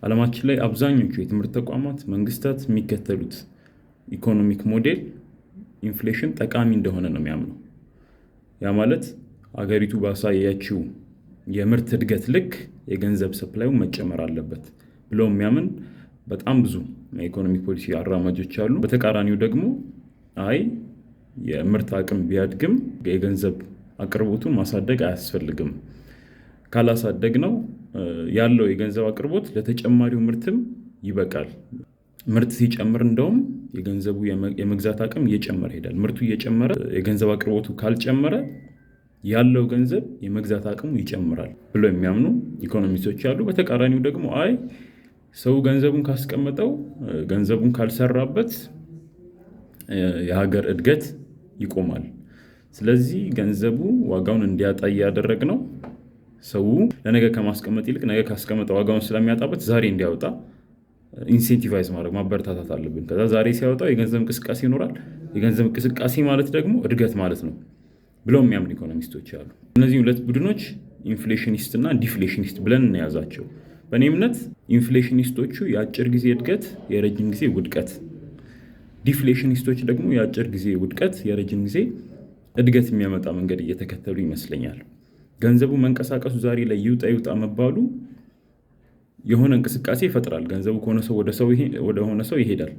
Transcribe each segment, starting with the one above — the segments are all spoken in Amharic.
ዓለማችን ላይ አብዛኞቹ የትምህርት ተቋማት፣ መንግስታት የሚከተሉት economic model inflation ጠቃሚ እንደሆነ ነው የሚያምነው። ያ ማለት አገሪቱ ባሳየችው የምርት እድገት ልክ የገንዘብ supply ኡ መጨመር አለበት ብለው የሚያምን በጣም ብዙ የ economic policy አራማጆች አሉ። በተቃራኒው ደግሞ አይ፣ የምርት አቅም ቢያድግም የገንዘብ አቅርቦቱን ማሳደግ አያስፈልግም፣ ካላሳደግነው ያለው የገንዘብ አቅርቦት ለተጨማሪው ምርትም ይበቃል። ምርት ሲጨምር እንደውም የገንዘቡ የመግዛት አቅም እየጨመረ ይሄዳል። ምርቱ እየጨመረ የገንዘብ አቅርቦቱ ካልጨመረ ያለው ገንዘብ የመግዛት አቅሙ ይጨምራል ብለው የሚያምኑ ኢኮኖሚስቶች አሉ። በተቃራኒው ደግሞ አይ፣ ሰው ገንዘቡን ካስቀመጠው፣ ገንዘቡን ካልሰራበት የሀገር እድገት ይቆማል። ስለዚህ ገንዘቡ ዋጋውን እንዲያጣ እያደረግነው፣ ሰው ለነገ ከማስቀመጥ ይልቅ ነገ ካስቀመጠ ዋጋውን ስለሚያጣበት ዛሬ እንዲያወጣ incentivize ማድረግ፣ ማበረታታት አለብን። ከዛ ዛሬ ሲያወጣው የገንዘብ እንቅስቃሴ ይኖራል። የገንዘብ እንቅስቃሴ ማለት ደግሞ እድገት ማለት ነው ብለው የሚያምኑ ኢኮኖሚስቶች አሉ። እነዚህ ሁለት ቡድኖች inflationist እና deflationist ብለን እንያዛቸው። በእኔ እምነት inflationist ኦቹ የአጭር ጊዜ እድገት፣ የረጅም ጊዜ ውድቀት፣ deflationist ኦች ደግሞ የአጭር ጊዜ ውድቀት፣ የረጅም ጊዜ እድገት የሚያመጣ መንገድ እየተከተሉ ይመስለኛል። ገንዘቡ መንቀሳቀሱ፣ ዛሬ ላይ ይውጣ ይውጣ መባሉ የሆነ እንቅስቃሴ ይፈጥራል። ገንዘቡ ከሆነ ሰው ወደ ሆነ ሰው ይሄዳል።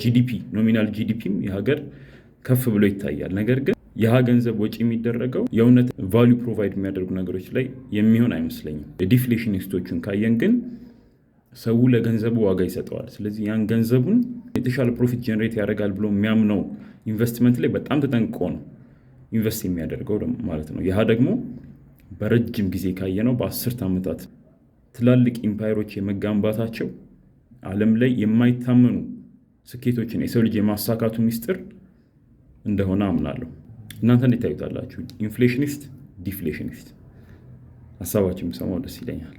GDP፣ nominal GDP ም የሀገር ከፍ ብሎ ይታያል። ነገር ግን ያ ገንዘብ ወጪ የሚደረገው የእውነት value provide የሚያደርጉ ነገሮች ላይ የሚሆን አይመስለኝም። Deflationist ኦቹን ካየን ግን ሰው ለገንዘቡ ዋጋ ይሰጠዋል። ስለዚህ ያን ገንዘቡን የተሻለ profit generate ያደርጋል ብሎ የሚያምነው ኢንቨስትመንት ላይ በጣም ተጠንቅቆ ነው invest የሚያደርገው ማለት ነው። ይህ ደግሞ በረጅም ጊዜ ካየነው በ10 ዓመታት ትላልቅ empire ኦች የመገንባታቸው፣ ዓለም ላይ የማይታመኑ ስኬቶችን የሰው ልጅ የማሳካቱ ሚስጥር እንደሆነ አምናለሁ። እናንተ እንዴት ታዩታላችሁ? Inflationist፣ deflationist? ሀሳባችሁን ብሰማው ደስ ይለኛል።